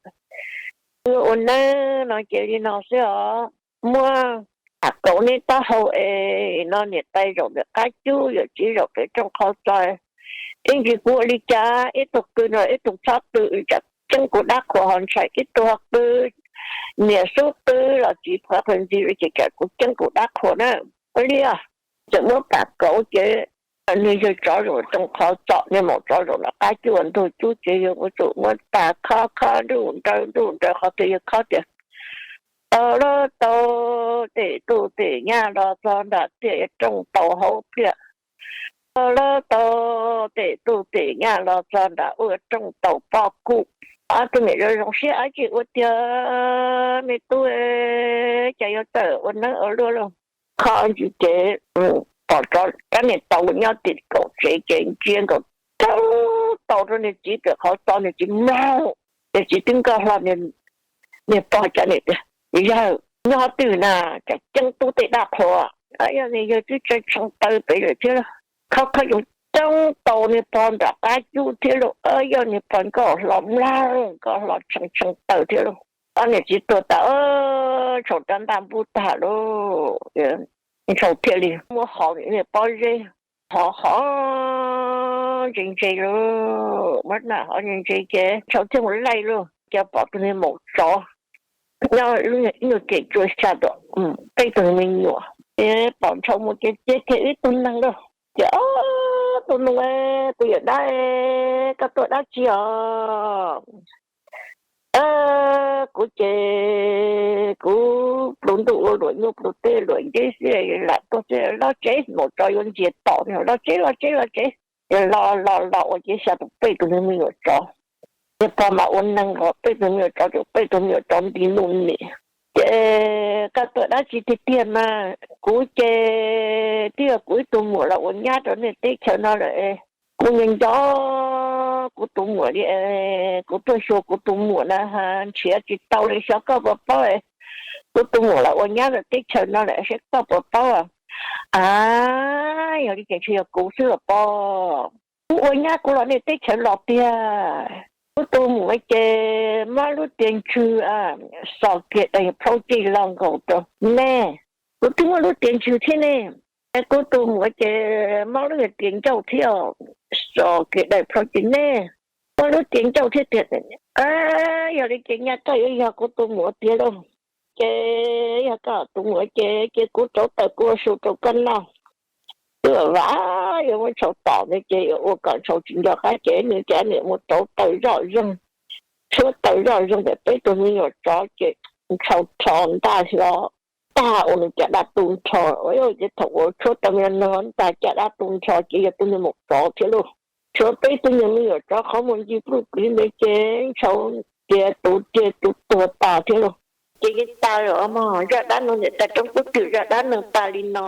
Wb ua neeb no ces li no xwb os. Muab tham kauv neb taub hau es no niam tais zaum ntawm qab cub, yawm txiv zaum pem rooj qhov txos. Ib ntsis kuv ua li cas ib tug qw no ib tug txhob qw, tsam ceeb kuv dab qhuas ho ntshai. Ib tug ho qw, niam xub qw los txiv phuav qhov ntxiv ces tsam kuv ceeb kuv dab qhuas na. Ua li os, txawm muab tham kauv ces nws yawg tsov zaum rooj qhov txos, niag maum tsov zaum nram qab cub ua ntug cub ces yawg ua tsum muab tas khob khob nruj nraws nruj nraws qhov twg yawg khob tias, Tau lauj tau, tes tuj tes nyab los txog nram tiaj rooj tau hauv pliaj. Tau lauj tau, tes tuj tes nyab los txog nram ua rooj tau pob kub. Ob tug niam zoo zoo siab dab tsi ua tiag, me tub, cas yuav txawj ua neeb ua luaj lauj. Khob ntsis ces pom rab niag tau nyob tim kaum tsev ces ntsia nkaus rau, tau rau niag txiv pem qhov txos, niag txiv mloog. Niag txiv twb nkag hlo, niag pog cav niam tias, Yawg, nyob twg na, cas ceeb tub tej dab qhuas? Yog niag yawg twb tshee tshee taw pem lawm thiab lauj. Khob khob yoov coob tau niag pog nram qab cub thiab lauj. Yog niag pog nkag hlo mloog, nkag hlo tshee tshee taw thiab lauj. Ob niam txiv tuag tas, ntshaus rab ntaj npub tag lauj. Ntshaus thiaj li muab hau niag pob zeb, hov hov ntse ntse lawm, muab nam hov ntse ntse ces Ntshau thiaj mus laij lauj, ces pom tus niag maum tsov nyob ib nyuag kem tsua xya tom peb tug me nyuam. Ces pom Ntshau mus ces cia kiag ib tug neeg lauj, ces, Ob, tus nus, tus yawm dab, koj tuaj dab tsi os? Kuv ces kuv pluas ntuj ua luam nyuj pluas teb luam nceb xwb, lam tuaj xwb, los tsev, maum tsov yuav ntxias tom, los tsev, los tsev, los tsev. Los los los ua ces xya tus peb tug me nyuam tsov, ces pog mam ua neeg los peb tug me nyuam tsov, ces peb tug me nyuam tsov nti nuj nim. Ces koj tuaj dab tsi tiag tiag mas? Kuv ces twb yog kuv ib tug muam los ua nyab rau nej teb chaws no lawm. Kuv nco nco kuv tus muam li, kuv tuaj xyuas kuv tus muam na, nrhiav tsis tau li, xyov koj puas paub. Kuv tus muam los ua nyab rau teb chaws no lawm, saib koj puas paub. A, yog li ces ntshe yog kuv xwb los pog. Kuv ua nyab kuv los nej teb chaws los tiag. Kuv tus muam ces muab lub tias ntswg xos kiag daim plhaub cij los nkaus rau nej. Kuv twb muab lub tias ntswg thiab ne. Es kuv tus muam ces muab lub tias ncauj thiab, xos kiag daim plhaub cij nej. Muab lub tias ncauj thiab tiag. Yog li ces nyaj koj yuav yog kuv tus muam tiag lauj. Ces yog koj tus muam ces, ces kuv rauv taws kuv ua su rau koj noj. Twb vam yuav muab Ntshau tom ntawd ces yuav ua kom Ntshau tsis nco qab ces nws cov niam mus rauv taws zoj zeeg, tshuab taws zoj zeeg ntawm peb tug me nyuam tsov ces Ntshau rho ntaj hlo tag ua nws caj dab tu nrho. Ces thaum uas tshuab taws me no ntag caj dab tu nrho ces yog tus niag maum tsov thiab lauj. Tshuav peb tug niag me nyuam tsov qhov muag ncig pluj plig ntawd ces Ntshau tias tus tiag tus tuag tas thiab lauj. Ces yeej tas lawm mog, zaj dab neeg ntawm Tag Roob Kub Twm zaj dab neeg tas li no.